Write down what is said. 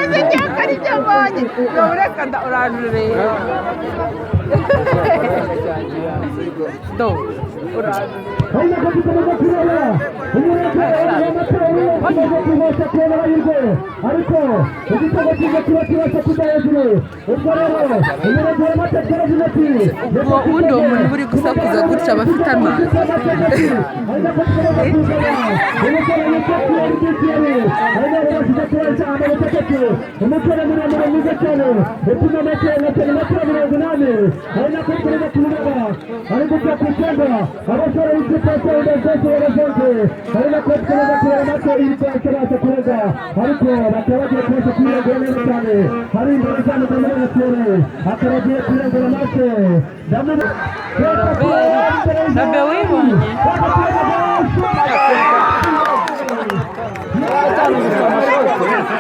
Nzi ngiye ko ari byo mbonye ngo ureka nda uranjurira do uranjurira. Ariko igitego cyiza kiba kibasha kujya hejuru. Ubwo rero umurenge wa Mata twaravuze ati Ubwo ubundi uwo muntu uba uri gusakuza gutya aba afite amazi. Umusore muremure mwiza cyane upima metero nka 80, ari nako turimo kumureba ari guca ku icyenda. Abasore b'ikipe ya Sewuda zose barazenze, ari nako turimo kureba nako iri kwakibasha kurenga, ariko bakaba bagiye kubasha kuyirengera neza cyane. Hari imbere zamu Ndamubona Thierry akaba agiye kurengera mace. Robe wibonye.